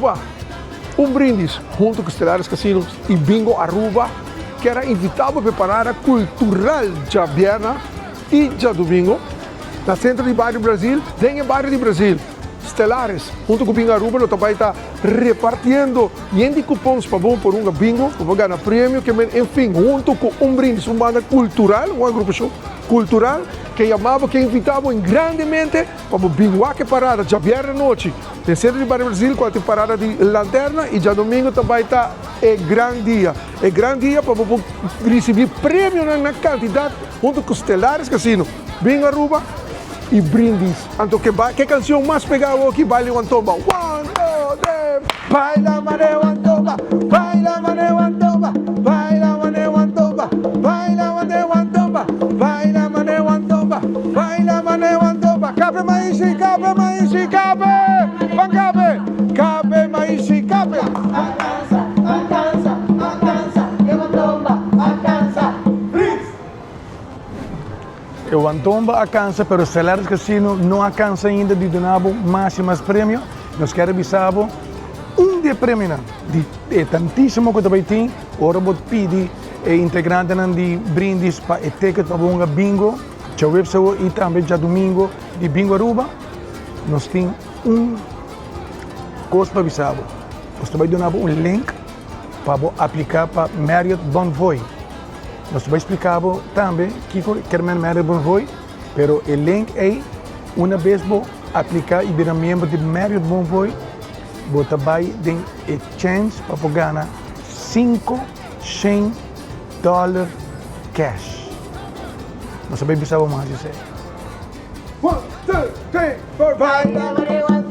Aruba, Un Brindis hunto cu Stellaris Casino y Bingo Aruba kier a invita bo pa e parada cultural djabierna y djadomingo na Centro di Bario Brasil den e bario di Brasil. Stellaris hunto cu Bingo Aruba lo ta bay ta repartiendo yen di cupons pa bo por hunga bingo, pa bo gana premio, ke men enfin hunto cu Un Brindis, un banda cultural, un agrupacion cultural ke yama bo, ke invita bo en grandemente Pa bo bin wak e parada djabièrnè anochi den sentro di Bario Brasil kual tin parada di lanterna i djadomingo ta bai ta e gran dia. E gran dia pa bo por risibí premionan na kantidat huntu ku Stellaris Casino. Bin Aruba i brindis. Anto ke ba ke kansion mas pegá awoki Baile Wantomba. One, dos, tres, Baila mane Wantomba, baila mane Wantomba, baila mane Wantomba, baila mane Wantomba, baila mane Wantomba. Baila mane wantoba, kape maishi, kape maishi, kape! Ban kape! Kape maishi, kape! A cansa, a cansa, a cansa, e wantomba a cansa. Freeze! E wantomba a cansa, pero Stellaris Casino no a cansa ainda di duna bo mas y mas premio. Nos kier a bisa bo un di e premionan di e tantisimo cu ta bay tin ora bo pidi e integrantenan di Brindis pa e ticket pa bo hunga bingo. Djaweps awor y tambe djadumingo di Bingo Aruba nos tin un cos pa bisa bo. Nos ta bay duna bo un link pa bo aplica pa Marriott Bonvoy. Nos ta bay splica bo tambe kico kier men Marriott Bonvoy, pero e link ey una bes bo aplica y bira miembro di Marriott Bonvoy bo ta bay den e chance pa bo gana 500 dollar cash. Nos ta bay bisa bo mas esey. One, two, three, four, Baila mane.